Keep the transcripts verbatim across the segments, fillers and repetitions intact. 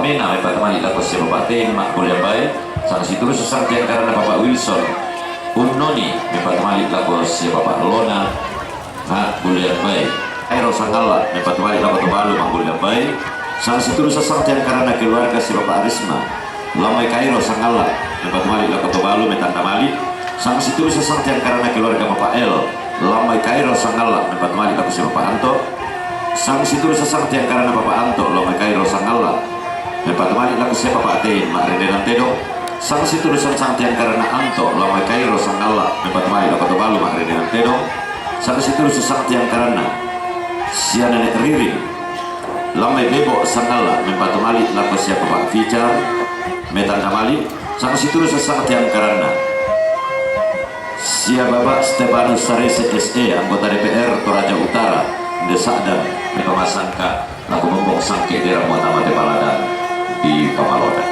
Mena, mempatumalik lako sia Bapak Ten, Mak Bulian Bai. Sang situru sasang tiangkaranna Bapak Wilson Unnoni, mempatumalik lako sia Bapak Lona, Mak Bulian Bai. Kairo Sangalla, mempatumalik lako Tobalu, Mak Bulian Bai. Sang situru sasang tiangkaranna keluarga sia Bapak Arisma, Lambai Kairo Sangalla, mempatumalik lako Tobalu, metanda malik. Sang situru sasang tiangkaranna keluarga Bapak L, Lambai Kairo Sangalla, mempatumalik lako sia Bapak Anto. Sang situru sasang tiangkaranna Bapak Anto, Lambai Kairo Sangalla, mempatumalik lako sia Bapak Ten, Mak Rendenan Tedong. Sang situru sasang tiangkaranna Anto, Lambai Kairo Sangalla, mempatumalik lako Tobalu, Mak Rendenan Tedong. Sang situru sasang tiangkaranna sia Nenek Riring, Lambai Bebo Sangalla, mempatumalik lako sia Bapak Fijar, metanda malik. Sang situru sasang tiangkaranna sia Bapak Stefanus Sarese S E, anggota D P R Toraja Utara, nde sa'dang, mepamasangka lako mombong sangke dera muata mate paladan di Pamaloda.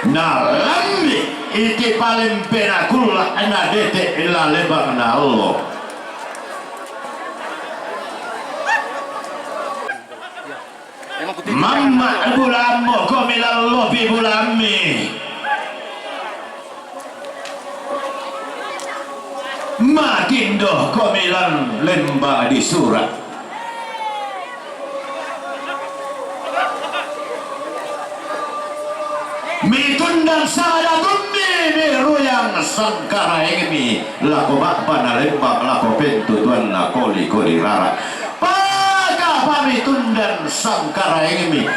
Nalambi iti paling penakulla na dete lalebang nallo. Mamma bulammu komi lallopi bulammi. Matindo komi lan lemba di sura. Mitundang sada tummi miruyang sangkaraengmi lako ba'bana lembang lako pentutuanna koli-koli rara. Pakapa mitundang sangkaraengmi.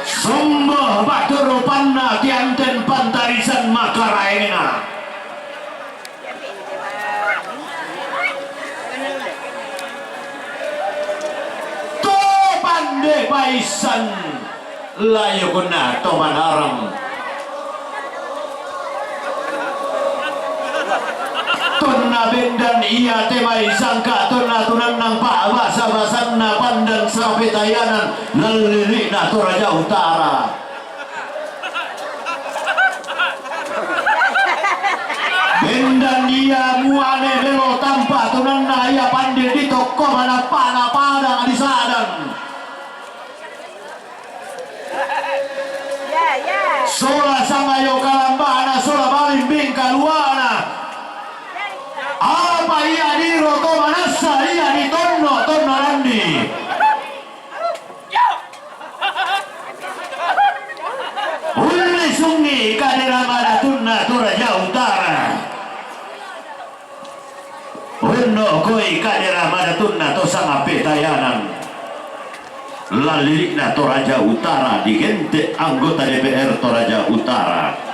Sombo paturupanna tianten pantarisan makaraengna. To pande paissan layukna to manarang. Tonna bendan ia te mai sangka tonna tunannang pa'basa-basanna pandan sapetayanan lallili'na Toraja Utara. Bendan ia muane melo tampa tunanna ia pande di tokko manappa'na padang di sadang. Sola sangayo kalambana, sola balimbing kaluana. Apa ia diro to manassa, ia ditonno, tonno landi. Ullisungi kadera madatunna Toraja Utara. Unno koi kadera madatunna to sanga petayanan. Lallili'na Toraja Utara digente anggota D P R Toraja Utara.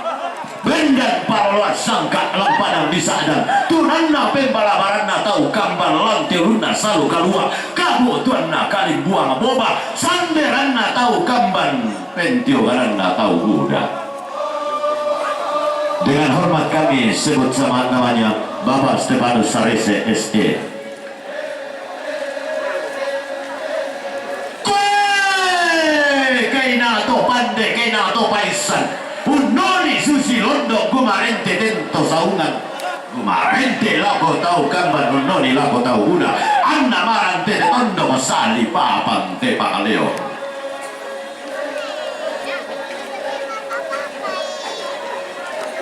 Bendan paralloan sangka lampadang di sa'dang, tunanna pembalabaranna tau kamban lan teulunna salu kalua, kabu'tuanna kalimbuang boba, sanderanna tau kamban, pentiogananna tau buda. Dengan hormat kami sebut sama namanya Bapak Stefanus Sarese S E. Koe, kaina to pande, kaina to paissan. Unnoni susi londo kumarente tento saungan. Marente lako tau kamban, unnoni lako tau buda. Anna marante tondok sali papan te pakaleo.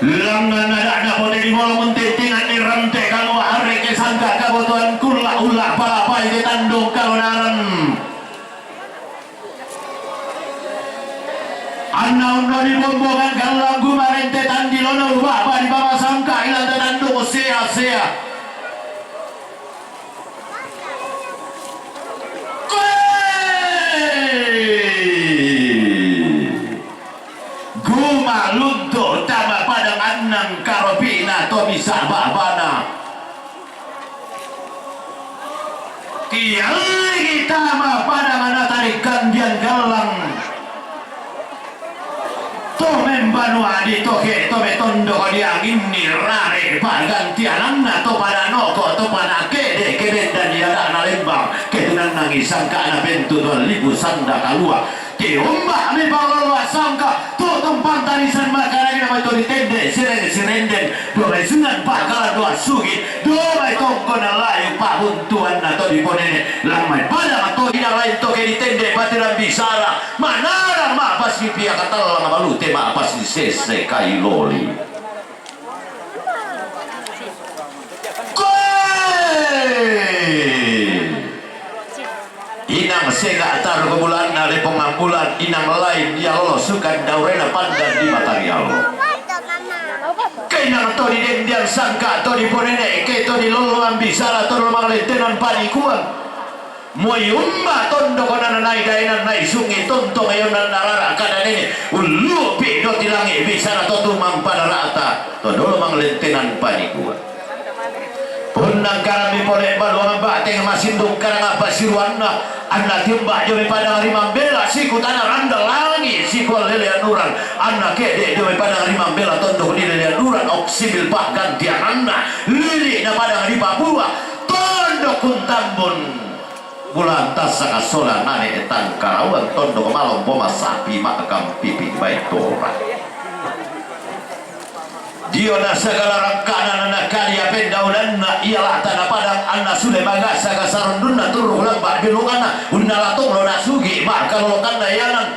Langngan ada-ada pote di bolong unti tingan ni rante kalua areke sangka kabotoan kula ula palapai te tandung kalonaren. Anna unnoni bombongan gallang gumarente tandi lono uba badi pamasangka ilante tandung sea-sea. Koe! Gumalunto tama padang annang karopina to bisa babana. Kiallingi tama padang ana tarikan dian gallang. To membanua di toke to metondoko di angin ni rare pagantiananna to pada noko to pada kede kede dan diadana lembang ketunanangi sangka ana pentu to lipu sanda kalua. Tiumba mi pangoloa sangka tutung pantarisan makaragi nama to ditende sireng sirenden dua mai sunan pakalan dua sugi dua mai tongkona layu pahuntuan na to diponene lang mai pada to ina lain toke ditende patiran bisara. Manara ma pasi pia katalla ma balute ma pasi sese kailoli. Koe! Inang sega taru ke bulanna lepong ambulan inang lain dia lolo sukan daurena pandan di matari allo. Ke inang to di dendian sangka to di ponene ke to di lolo ambisara to lolo mangletenan panikuan. Moi umba tondoko nananai daenan nai sungi tontong eonan narara kadanene ullupi doti langi bisara to tumang padarata to dolo manglentenan panikuan. Punna karami pole baluang bateng masindung karanga pasiruanna anna tiumba jome padang rimambela sikutana randa langi sikual lelean urang anna kede jome padang rimambela tondok di lelean urang oksibil pahgantiananna lili na padang ri Papua tondok kuntambun. Bulan tassa kassola nane tangkarauan tondok malompo masapi ma'kang pipi bai tora. Dio na sagala rangkana na kali apendaulanna ia lata na padang anna sule magasa kasarundunna turru lamba bilunganna unna latong lo nasugi ma'kalolokanna ianang.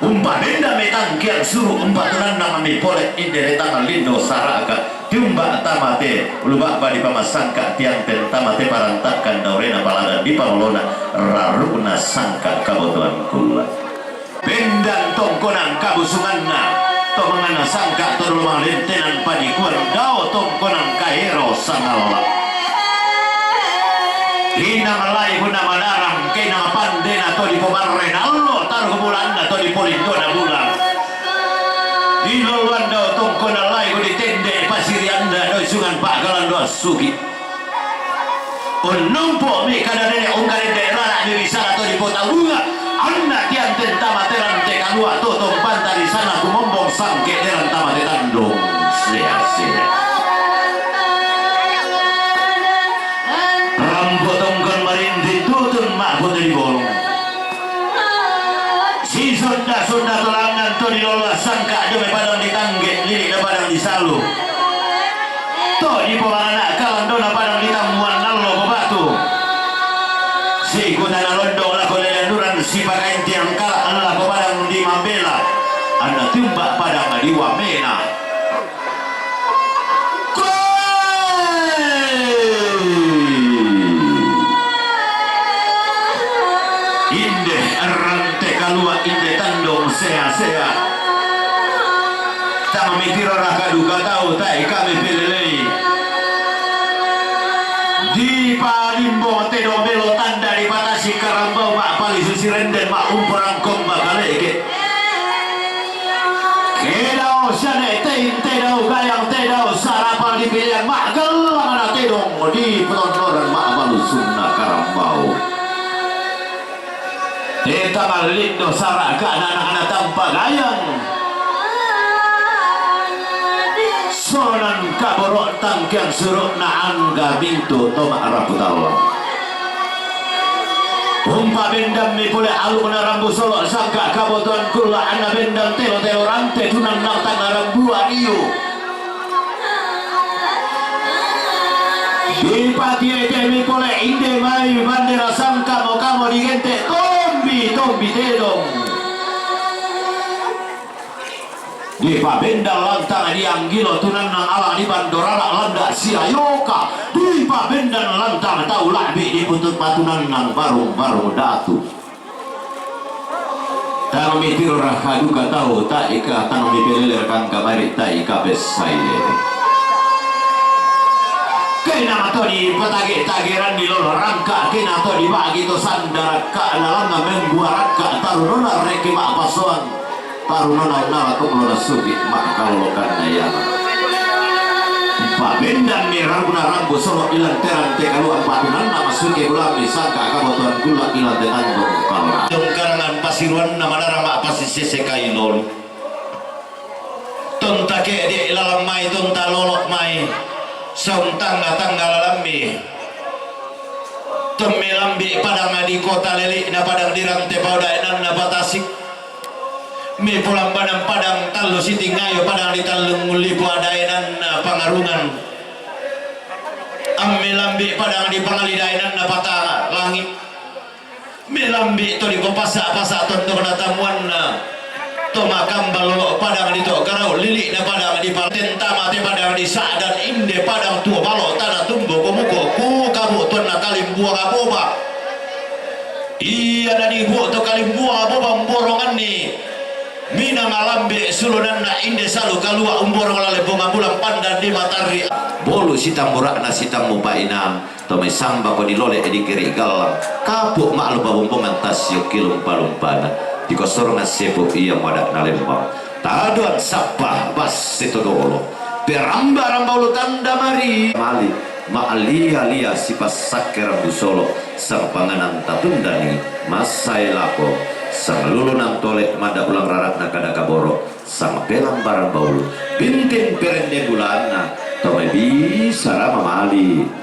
Umpa benda metangkiang suru umpa tunannang mi pole indere tangan lindo saraka. Tiumba tama te ulu ba'ba di pamassangka tiang tentama te parantakkan daurena paladang di pangolona rarukna sangka kabotoan kulla. Bendang tongkonang kabusunganna to manganna sangka to dolo mangalentenan panikuan dao tongkonang kaero sangalla. Inang lai punna manarang kenang pandena to dipomarrena allo taru bulanna to dipolindona bulang. Di loloan dao tongkona lai ditende pasirianna doi sungan pa'galang doang sugi. Unnumpo'mi kada nene ungkarende rara'mi bisara to dipota bunga anna tiante tama terante kalua to tompanta di sana kumombong sangke derang tama tetandong. Sea-sea. Rampo tongkon marinting tutun ma'bute di bolong. Sisonda-sonda tolangan to dilolo sangka jome padang ditangge lili na padang disalu. To dipolangana kalandona padang ditammuan nallo bobatu. Sikutana londong lako lelenuran sipakaintiang kala lako padang di mambela. Anna tiumba padang di wamena. Koe! Inde rante kalua inde tandong sea-sea. Tang mitiro raka duka tau tae kami pelelei. Di palimbo tedong belo tanda di patasi karambau ma pali susi renden ma umporang komba kaleke. Kedau siane tein tedau gayang tedau sarapal di pilihan ma'gellang ana tedong di petondoran ma'balusunna karambau. Teta mallindo saraka anak-anak tampa gayang. Sonan kaboro tangkean suru'na angga mintu to ma'rapu tallang. Umpa bendammi pole alukna rambu solo sangka kabotoan kulla anna bendang telo-telo rante tunang nang tanna rambua riu. Tietemi pole inde mai bandera sangkamo-kamo digente' tombi-tombi tedong. Dipabendan lantang dianggilo tunannang alang dibandorara landa siayoka. Dipabendan lantang tau la'bi diputut patunannang barung-barung datu. Tang mipiro raka duka tau ta'ika, tang mipelele rakangka bari ta'ika pessaie. Kena matoni patage-tageranni lolo rangka, kena to dibagi to sandarakka, nalanga membuarakka, tarunona reke ma'pasoang, tarunona nala to lona sugi ma'kalolokanna iana. Pabendanni raruna rambu solo ilan terante kaluan patunanna masuke bulammi sangka kabotuan kulla ilan tetandong kalona. Dongkarangan pasiruanna manara ma'pasisese kailolu. Tonta ke'de' lalang mai, tonta lolo' mai, saung tangnga-tangnga lalammi. Tommi lambi' padang di kota leli'na padang di rante paudaenanna patasik. Mi polambanang padang tallu sitingayo padang di tallung lipu adaenanna pangarungan. Ammi lambi' padang di pangali daenanna pata langi'. Melambi' to dipapasa'-pasa' tondongna tamuanna to makamba lolo' padang di to garau lili'na padang di pal-, tentama te padang di sa'dan inde padang tuo balo' tana tumbo komuko ku kabu' tuanna kalimbuang aboba. Iya nanibu' to kalimbuang aboba umboronganni minang alambe' sulunanna inde salu kalua' umborong lale bonga bulang pandan di matarri bolu sitammu ra'na sitammu pa'inang. Tomai sambako dilole' dikiri' gallang, kapu' ma'lu pabombongan tassio' kilumpa-lumpana, dikosorongan sepo' ia muada'na lembang. Taduan sappa basse to dolo, peramba-ramba ulu tanda mari. Mali, ma'lia-lia sipassakke rambu solo, sang panganan tatundani, massae lako, sang lulunan tole mada' ulang rara'na kada kaboro, sang pelambarang baulu, bintin perende bulanna, tomai bisara mamali.